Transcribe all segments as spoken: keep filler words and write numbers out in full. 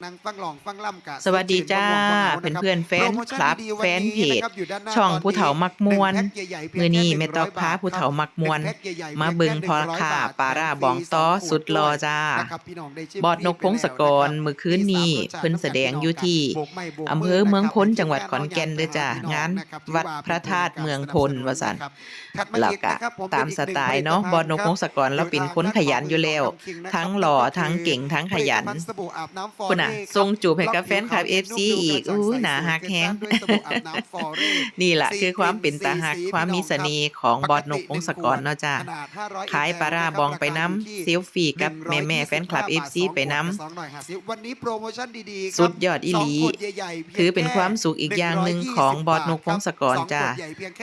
นั่งฟังร้องฟังรำกะ สวัสดีจ้า เพื่อนๆ แฟนคลับ แฟนเพจ ช่องผู้เฒ่ามักม่วน มื้อนี้แม่ต๊อกพาผู้เฒ่ามักม่วน มาเบิ่งพ่อค้าปลาร้าบองตอสุดหล่อจ้า บอสนกพงศกร มื้อคืนนี้เพิ่นแสดงอยู่ที่อำเภอเมืองพล จังหวัดขอนแก่นเด้อจ้า งานวัดพระธาตุเมืองพลว่าซั่น แล้วกะตามสไตล์เนาะ บอสนกพงศกรลาวเป็นคนขยันอยู่แล้ว ทั้งหล่อ ทั้งเก่ง ทั้งขยัน พุ้นน่ะ ส่งจูบให้กับแฟนคลับ เอฟซี อีก อู้ น่าฮักแฮง นี่ล่ะคือความเป็นตาฮัก ความมีเสน่ห์ของบอสนกพงศกรเนาะจ้า ขายปลาร้าบองไปนำ เซลฟี่กับแม่ๆ แฟนคลับ เอฟซี ไปนำ สุดยอดอีหลี ถือเป็นความสุขอีกอย่างหนึ่งของบอสนกพงศกรจ้า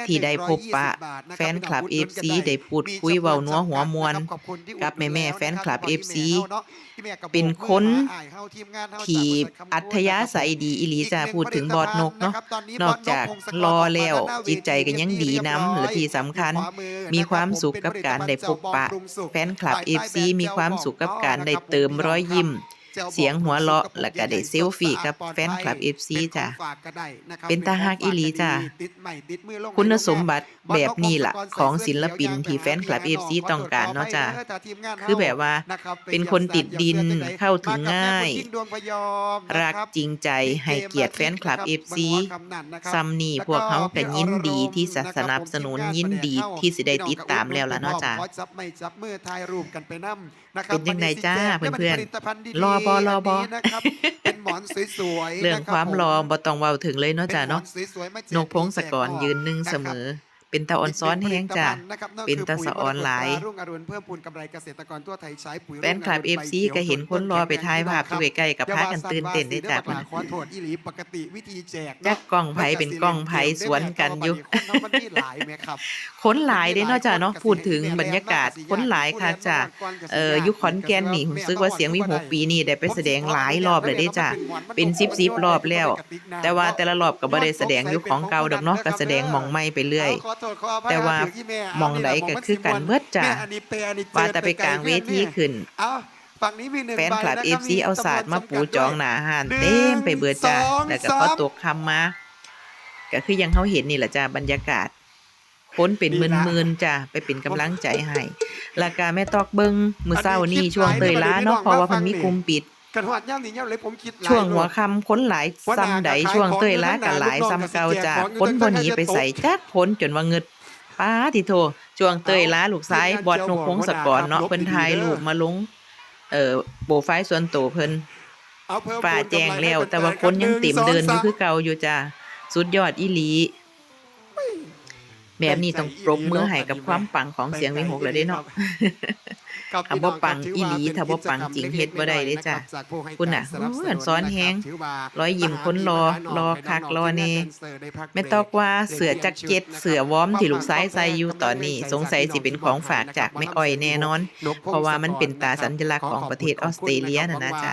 ที่ได้พบปะแฟนคลับ เอฟซี ได้พูดคุยเว้านัวหัวม่วน กับแม่ๆ แฟนคลับ เอฟซี เป็นคนที่อัธยาศัยดีอีหลีจ้า พูดถึงบอสนกเนาะ นอกจากหล่อแล้ว จิตใจก็ยังดีนำ และที่สำคัญ มีความสุขกับการได้พบปะแฟนคลับ เอฟซี มีความสุขกับการได้เติมรอยยิ้ม เสียงหัวเราะ แล้วก็ได้เซลฟี่กับแฟนคลับ เอฟซี จ้า เป็นตาฮักอีหลีจ้า คุณสมบัติแบบนี้ล่ะ ของศิลปินที่แฟนคลับ เอฟซี ต้องการเนาะจ้า คือแบบว่าเป็นคนติดดิน เข้าถึงง่าย รักจริงใจ ให้เกียรติแฟนคลับ เอฟซี ส่ำนี่พวกเฮาก็ยินดีที่จะสนับสนุน ยินดีที่สิได้ติดตามแล้วล่ะเนาะจ้า เป็นจั่งใดจ้าเพื่อนๆ หล่อบ่ หล่อบ่ เป็นหมอนสวยๆ เรื่องความหล่อบ่ต้องเว้าถึงเลยเนาะจ้าเนาะ นกพงศกรยืนหนึ่งเสมอ เป็นตาอ่อนซ้อนแฮงจ้า เป็นตาสะออนหลาย แฟนคลับ เอฟซี ก็เห็นคนหล่อไปถ่ายภาพอยู่ใกล้ๆ ก็พากันตื่นเต้นเด้อจ้า จักกล้องไผเป็นกล้องไผสวนกันอยู่ คนหลายเด้เนาะจ้าเนาะ พูดถึงบรรยากาศ คนหลายคักจ้า เอ่อ อยู่ขอนแก่นนี่ รู้สึกว่าเสียงวิหกปีนี้ได้ไปแสดงหลายรอบแล้วเด้จ้า เป็นสิบสิบรอบแล้ว แต่ว่าแต่ละรอบก็บ่ได้แสดงอยู่ของเก่าดอกเนาะ ก็แสดงหม่องใหม่ไปเรื่อย แต่ว่าหม่องใดก็คือกันเบิดจ้า ว่าแต่ไปกลางเวทีขึ้น แฟนคลับ เอฟซี เอาสาดมาปูจองหน้าฮ้านเต็มไปเบิดจ้า แล้วก็พอตกค่ำมา ก็คือยังเฮาเห็นนี่ล่ะจ้า บรรยากาศ คนเป็นหมื่นๆจ้า ไปเป็นกำลังใจให้ แล้วก็แม่ต๊อกเบิ่งมื้อเช้านี้ช่วงเตยลาเนาะ เพราะว่าเพิ่นมีกลุ่มปิด ช่วงหัวค่ำคนหลายส่ำใด ช่วงเตยลาก็หลายส่ำเก่าจ้า คนบ่หนีไปไสจักคน จนว่างึด ป๊าดโธ่ ช่วงเตยลาลูกชายบอสนกพงศกรเนาะ เพิ่นถ่ายรูปมาลง เอ่อ โปรไฟล์ส่วนตัวเพิ่น ฟ้าแจ้งแล้ว แต่ว่าคนยังเต็มเดินอยู่คือเก่าอยู่จ้า สุดยอดอีหลี แบบนี้ต้องปรบมือให้กับความปังของเสียงวิหกแล้วเด้เนาะ ถ้าบ่ปังอีหลี ถ้าบ่ปังจริงเฮ็ดบ่ได้เด้จ้า พุ้นน่ะ โอ้ย ซ้อนแฮง รอยยิ้มคนหล่อ หล่อคักหล่อแน่ แม่ต๊อกว่าเสื้อแจ็คเก็ต เสื้อวอร์มที่ลูกชายใส่อยู่ตอนนี้ สงสัยสิเป็นของฝากจากแม่อ้อยแน่นอน เพราะว่ามันเป็นตราสัญลักษณ์ของประเทศออสเตรเลียนั่นนะจ้า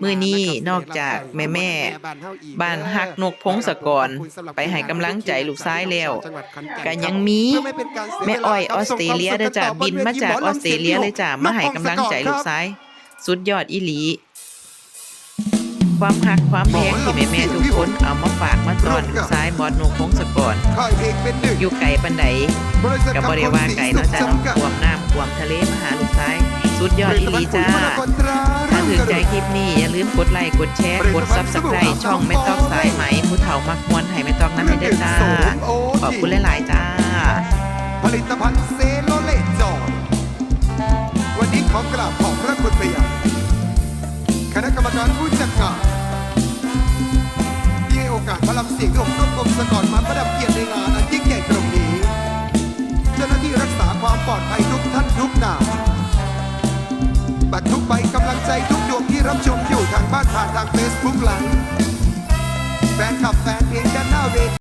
มื้อนี้นอกจากแม่ๆ บ้านฮักนกพงศกร ไปให้กำลังใจลูกชายแล้ว ก็ยังมีแม่อ้อยออสเตรเลียเด้อจ้า บินมาจากออสเตรเลียเลยจ้า มาให้กำลังใจลูกชาย สุดยอดอีหลี ความฮักความแพงที่แม่ๆทุกคนเอามาฝากมาต้อนลูกชายบอสนกพงศกร อยู่ไกลปานใด ก็บ่ได้ว่าไกลเนาะจ้าเนาะ ข้ามน้ำข้ามทะเลมาหาลูกชาย สุดยอดอีหลีจ้า ถ้าถูกใจคลิปนี้อย่าลืมกดไลค์ กดแชร์ กด Subscribe ช่องแม่ต๊อกสายไหม ผู้เฒ่ามักม่วนให้แม่ต๊อกนำเด้อจ้า ขอบคุณหลายๆจ้า ผลิตภัณฑ์เซโลเลตจอด วันนี้ขอกราบขอบพระคุณไปยังคณะกรรมการผู้จัดงาน ที่ให้โอกาสหมอลำเสียงวิหกนกพงศกรมาประดับเกียรติในงานอันยิ่งใหญ่ครั้งนี้ เจ้าหน้าที่รักษาความปลอดภัยทุกท่านทุกนาย บัตรทุกใบ กำลังใจทุกดวงที่รับชมอยู่ทางบ้านผ่านทาง Facebook Live แฟนคลับแฟนเพลงด้านหน้าเวที